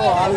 Hey!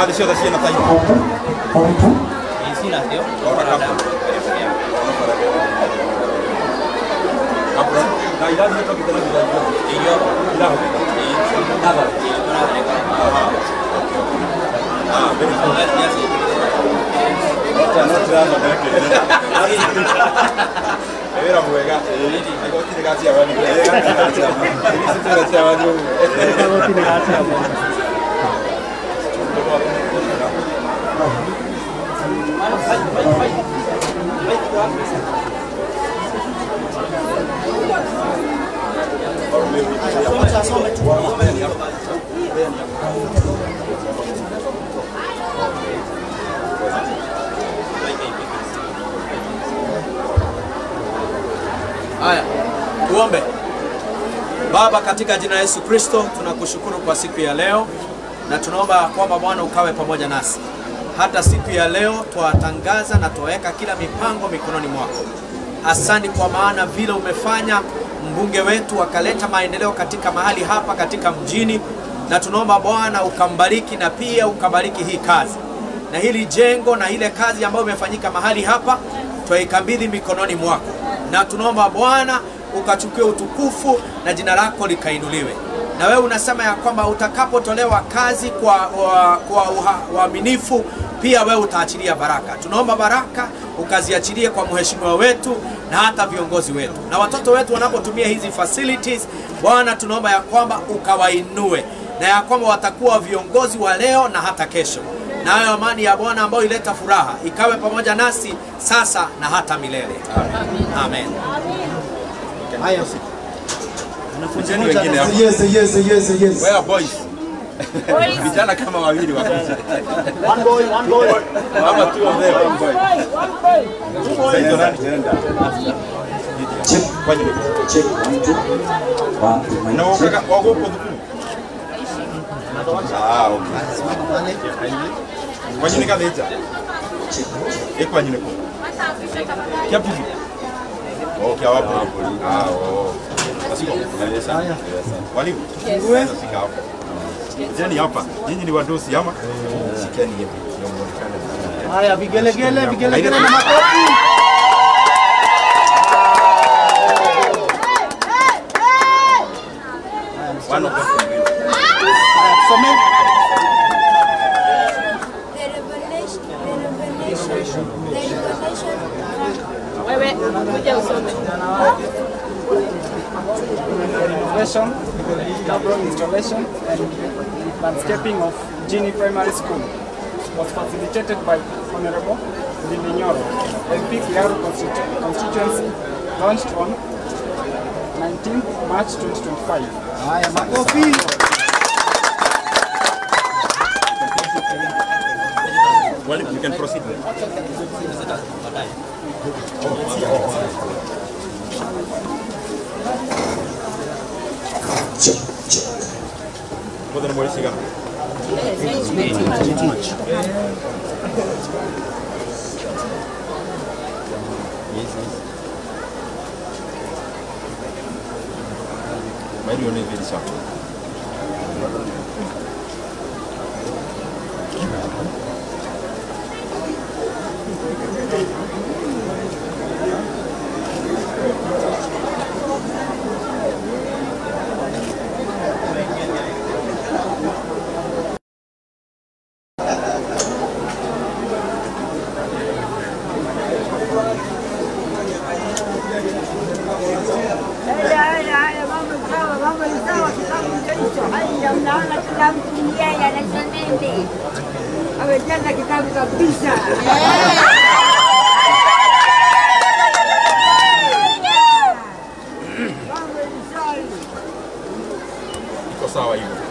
Irathi ciothe ciĩna taitũ. Haya, tuombe. Baba, katika jina la Yesu Kristo tunakushukuru kwa siku ya leo na tunaomba kwamba Bwana ukawe pamoja nasi. Hata siku ya leo twatangaza na twaweka kila mipango mikononi mwako. Asante kwa maana vile umefanya mbunge wetu akaleta maendeleo katika mahali hapa katika mjini, na tunaomba Bwana ukambariki na pia ukabariki hii kazi na hili jengo na ile kazi ambayo imefanyika mahali hapa twaikabidhi mikononi mwako, na tunaomba Bwana ukachukue utukufu na jina lako likainuliwe. Na wewe unasema ya kwamba utakapotolewa kazi kwa uaminifu pia wewe utaachilia baraka. Tunaomba baraka ukaziachilie kwa mheshimiwa wetu na hata viongozi wetu na watoto wetu wanapotumia hizi facilities. Bwana tunaomba ya kwamba ukawainue na ya kwamba watakuwa viongozi wa leo na hata kesho. Na hayo amani ya Bwana ambayo ileta furaha ikawe pamoja nasi sasa na hata milele. Amen. Haya. Yes, yes, yes, yes. Where are boys? Vijana kama wawili wako. One boy, one boy. Mama two of them, one boy. One boy. Check. Check. 1 2 1 2. No, kaka wako huko dhukuru. Ah, okay. Kwa nini kadheja? Kwa nini kwa? Kiapi? Okay, hapo. Ah, oh. Walimu. Shika hapo. Jeni hapa. Nyinyi ni wadosi ama? Shikeni hivi. Ndio muonekane. Haya, vigelegele, vigelegele na makofi. One of them. Some The revelation. Wewe kuja usome. Renovation, cabron installation and landscaping of Gini Primary School was facilitated by Honorable Ndindi Nyoro, MP Kiharu constituency, launched on 19th March 2025. Haya, makofi. Well, you can proceed then. Check, check. Too much. Yes, yes. Why do you need very sharp?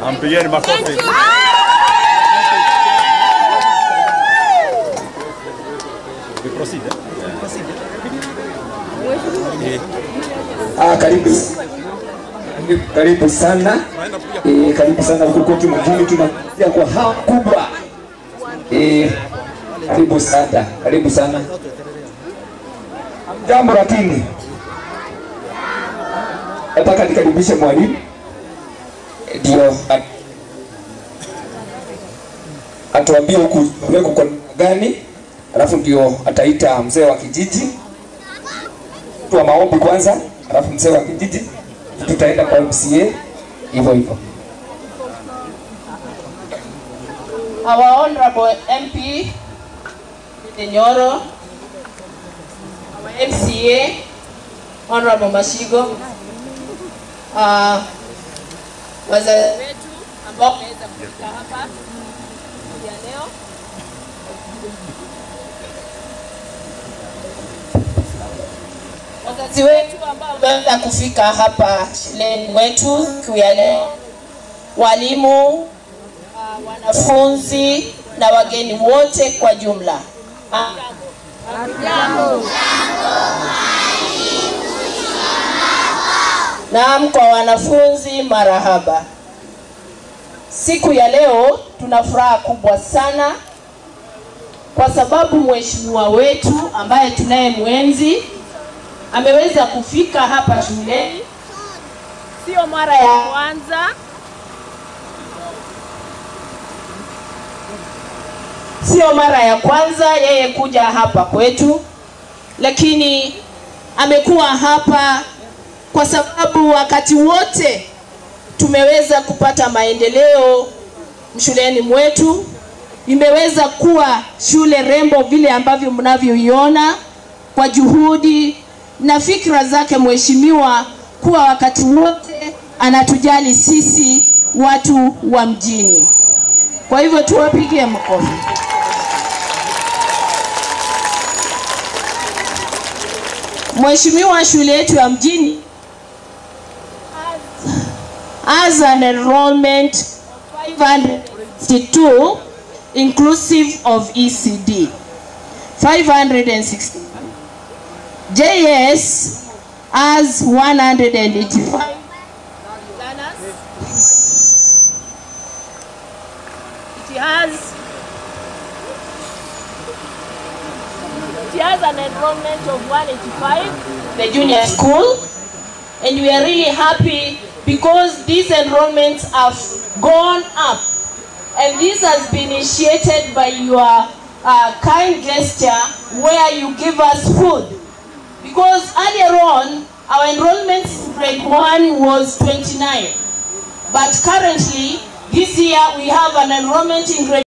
Ampigeni makofi. We proceed. Ah, karibu. Karibu sana. Karibu sana huko kwetu mjini, tunakuja kwa hamu kubwa. Karibu sana. Karibu sana. Jambo lakini nataka nikaribishe mwalimu. Ndio. Atuambie huku kwa gani, alafu ndio ataita mzee wa kijiji wa maombi kwanza, alafu mzee wa kijiji tutaenda kwa MCA hivyo hivyo. Our Honorable MP Nyoro, our MCA Honorable Mashigo, wazazi wetu ambao wameweza kufika hapa ya leo, wazazi wetu ambao wameweza kufika hapa shuleni mwetu siku ya leo, walimu, wanafunzi na wageni wote kwa jumla. Naam, kwa wanafunzi marahaba. Siku ya leo tuna furaha kubwa sana kwa sababu mheshimiwa wetu ambaye tunaye mwenzi ameweza kufika hapa shuleni. Sio mara ya kwanza. Sio mara ya kwanza yeye kuja hapa kwetu, lakini amekuwa hapa kwa sababu wakati wote tumeweza kupata maendeleo shuleni mwetu. Imeweza kuwa shule rembo vile ambavyo mnavyoiona kwa juhudi na fikra zake mheshimiwa, kuwa wakati wote anatujali sisi watu wa mjini. Kwa hivyo tuwapigie makofi. Mheshimiwa, shule yetu ya mjini has an enrollment of 562 inclusive of ECD. 560. JS has 185 learners. It has an enrollment of 185, the junior school, and we are really happy because these enrollments have gone up, and this has been initiated by your kind gesture where you give us food. Because earlier on, our enrollment in grade 1 was 29, but currently, this year we have an enrollment in grade